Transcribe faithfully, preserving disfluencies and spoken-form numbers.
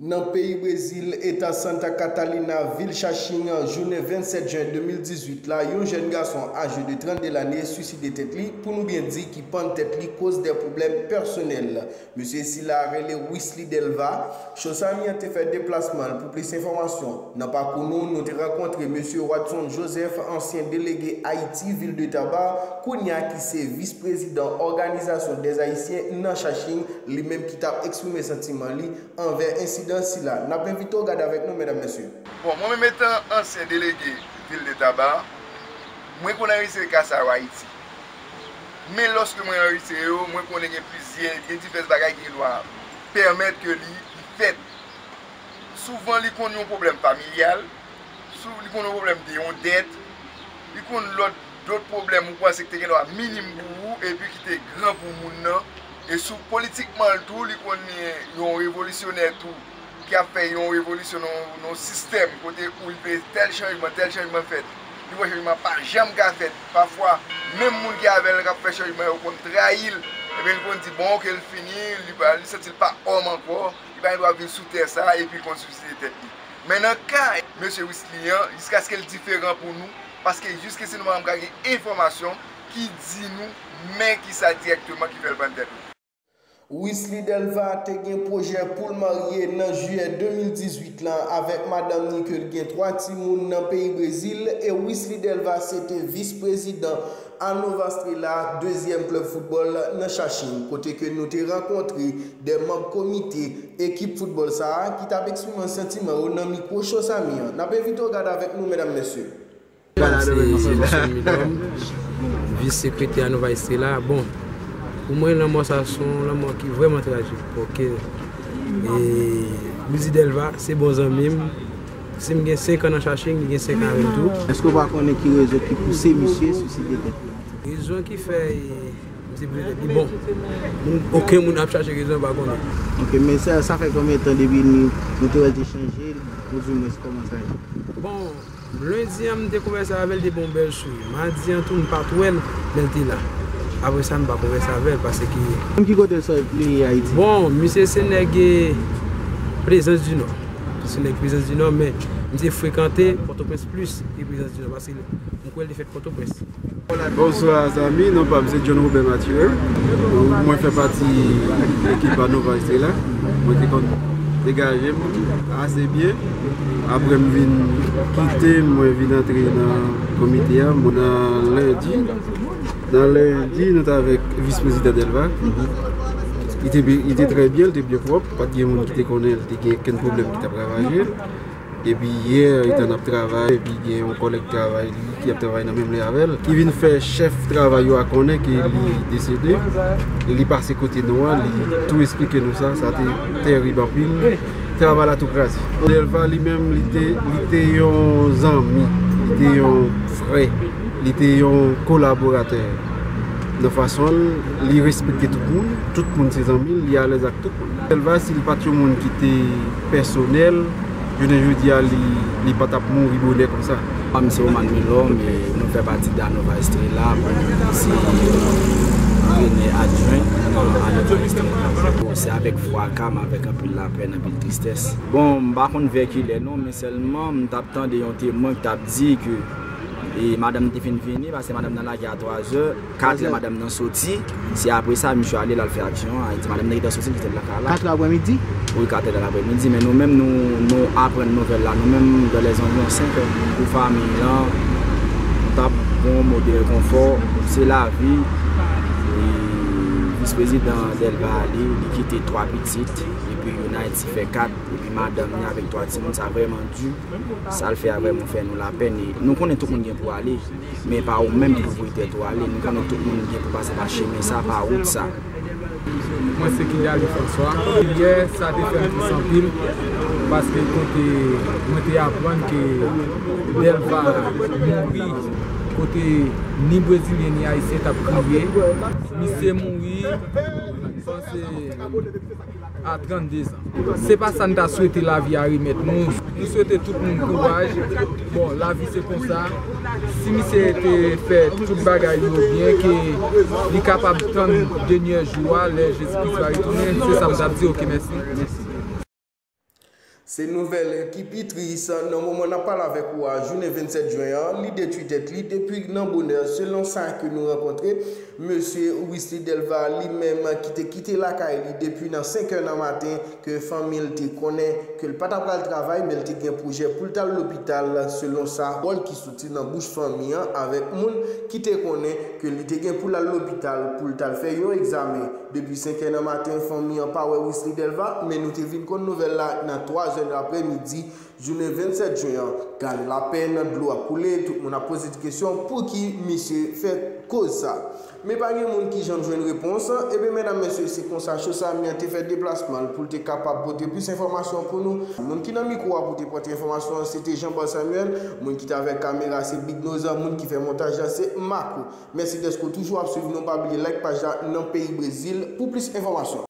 Nan peyi Brezil, eta Santa Catarina, vil Xaxim, jounen vennsèt jen de mil dizuit la, yon jèn gason aje de trannde lane swiside tèt li, pou nou byen di ki pann tèt li koz de pwoblèm pèsonèl. Mesye sila rele Wisly Delva. Chosami an te fè deplasman l pou plis enfòmasyon. Nan pakou nou, nou te rankontre mesye Watson Joseph, ansyen delege Ayiti, vil de Taba, kounye a ki se vis prezidan Organisation des Haïtiens nan Xaxim, li menm ki t ap eksprime santiman li anvè ensidan sila. N ap envite w gade avèk nou, medam, mesye. Bon, mwen menm etan ansyen delege vil de Taba, mwen konn anrejistre ka sa yo Ayiti. Men lòske mwen anrejistre yo, mwen konnen gen plizyè, gen divès bagay ki gen dwa pèmèt ke li, li fèt. Souvan, li konn yon pwoblèm familyal, sou, li konn yon pwoblèm de yon dèt, li konn lòt, dòt pwoblèm ou panse ki te gen dwa minim pou ou, epi ki te gran pou moun nan. E sou politikman l tou, li konn yon revolisyonè tou, ki ap fè yon revolisyon nan, nan yon sistèm kote ou l vle tèl chanjman, tèl chanjman fèt. Li wè chanjman pa janm ka fèt. Pafwa, menm moun ki avè l k ap fè chanjman yo konn trayi l. Ebyen, li konn di, bon, oke, l fini, li pa, li santi l pa òm ankò, li pa gen dwa viv sou tè sa a, epi l konn swiside tèt li. Men nan ka mesye Wisly an, jiskaske l diferan pou nou, paske jiskaske nou pa janm ka gen enfòmasyon ki di nou men kisa dirèkteman ki fè l pann tèt li. Wisly Delva te gen pwojè pou l marye nan jiyè de mil dizuit lan avèk madanm ni ke l gen twa timoun nan peyi Brezil, e Wisly Delva se te vis prezidan a Nova Estrela, dezyèm klèb foutbòl nan Xaxim, kote ke nou te rankontre de manm komite ekip foutbòl sa a ki t ap eksprime santiman yo nan mikwo Chosami an. N ap envite w gade avèk nou, medam, mesye. Mwen se Nelson Milhomme, vis sekretè a Nova Estrela. Bon, pou mwen, lanmò sa se yon lanmò ki vrèman trajik. Paske, e, Wisly Delva, se bon zanmi m. Si m gen senk an nan Xaxim, li gen senk an avè m tou. Èske w pa konnen ki rezon ki pouse misye swiside tèt li? Rezon ki fè, e, misye swiside tèt li, bon, moun, okenn moun ap chache rezon, m pa konnen. Ok, men sa, sa fè konbyen tan depi nou, nou te wè l te chanje, ou di mwen kòman sa ye? Bon, lendi an, m te konvèse avè l, te bon bèl souri. Madi an tou, m pa t wè l, men l te la. Apre sa, m pa konvèse avè l, paske... Menm ki kote l sot li Ayiti? Bon, misye se nèg, e, Plaisance du Nord. Se nèg Plaisance du Nord, men misye frekante Pòtoprens plis ke Plaisance du Nord, paske m kwè l te fèt Pòtoprens. Bonswa, zanmi. Non pa m se John Robert Mathurin. Mwen fè pati ekip a Nova Estrela. Mwen te konn degaje m ase byen. Apre m vin kite, mwen vin antre nan komite a. Mwen nan lendi. Nan lendi, nou t avèk vis prezidan Delva. Li te, li te trè byen, li te byen pwòp. Pa t gen moun ki te konnen l te gen okenn pwoblèm ki t ap ravaje l. Epi yè, etan n ap travay, epi gen yon kòlèg travay li ki ap travay nan menm lè avè l, ki vin fè chèf travay yo a konnen ke li desede. Li pase kote nou an, li tou esplike nou sa, sa te tèrib anpil. Travay la tou kraze. Delva li menm, li te, li te yon zanmi, li te yon frè, li te yon kolaboratè. Nan fason l, li respekte tout moun, tout moun se zanmi l, li alèz ak tout moun. Delva, si l pa t yon moun ki te pèsonèl, jounen jodi a, li, li pa t ap mouri bonè konsa. Mwen se Roman Milhomme, e nou fè pati de Nova Estrela, mwen se antrenè adjwen nan Nova Estrela. Bon, se avèk fraka, men avèk anpil lapèn, anpil tristès. Bon, m pa konn vè kilè non, men sèlman m t ap tande yon temwen ki t ap di ke, e, madanm te fin vini, paske madanm nan lage a twa zè. Kat lè madanm nan soti, se apre sa misye ale l al fè aksyon an. Li di madanm nan gentan soti, li kite l nan kay la. Kat lè aprèmidi? Wi, kat lè aprèmidi, men nou menm, nou, nou aprann nouvèl la, nou menm, dans les environs senk è, pou fanmi an, nou t ap gon modèl konfò, se lavi, e, vis prezidan Delva ale, li kite twa pitit, epi youn Ayiti fè kat, epi madanm li avèk twa timoun, sa vrèman di. Sa l fè a vrèman fè nou lapèn. E nou konnen tout moun gen pou ale, men pa ou menm ki pou voye tèt ou ale. Nou konnen tout moun gen pou pase pa chemen sa, pa wout sa. Mwen se Kiliali François. Yè, sa te fè m tris anpil, paske kote mwen te aprann ke Delva mouri, kote ni Brezilyen ni Ayisyen t ap kriye, misye mouri, panse a trannde zan. Se pa sa n ta swete lavi a remèt nou. Nou swete tout moun kouraj. Bon, lavi se konsa. Si misye te fè tout bagay yo byen, ke li kapab tann dènyè jou a, lè Jezi Kris va retounen, se sa m t ap di. Oke, mèsi. Mèsi. Se nouvèl ki pi tris nan moman n ap pale avèk ou a, jounen vennsèt jen an, li detwi tèt li depi nan bonè, selon sa ke nou rankontre. Mesye Wisly Delva, li menm, ki te kite lakay li depi nan senk è nan maten, ke fanmi l te konnen ke l pa t ap pral travay, men l te gen pwojè pou l t al lopital, selon sa, pawòl ki soti nan bouch fanmi an avèk moun ki te konnen ke li te gen pou l al lopital pou l t al fè yon egzamen. Depi senk è nan maten, fanmi an pa wè Wisly Delva, men nou te vin konn nouvèl la nan twa zè nan aprèmidi, jounen vennsèt jen an. Gade lapèn, dlo ap koule, tout moun ap poze kesyon pou ki misye fè koz sa. Men pa gen moun ki janm jwenn repons, ebyen medam, mesye, se konsa Cho Samy an te fè deplasman l pou l te kapab pote plis enfòmasyon pou nou. Moun ki nan mikwo a pou te pote enfòmasyon an, se te Jean Paul Samuel, moun ki te avèk kamera, se Big Nose, moun ki fè montaj la, se Marco. Mèsi dèske w toujou ap swiv nou, pa bliye like paj la nan peyi Brezil pou plis enfòmasyon.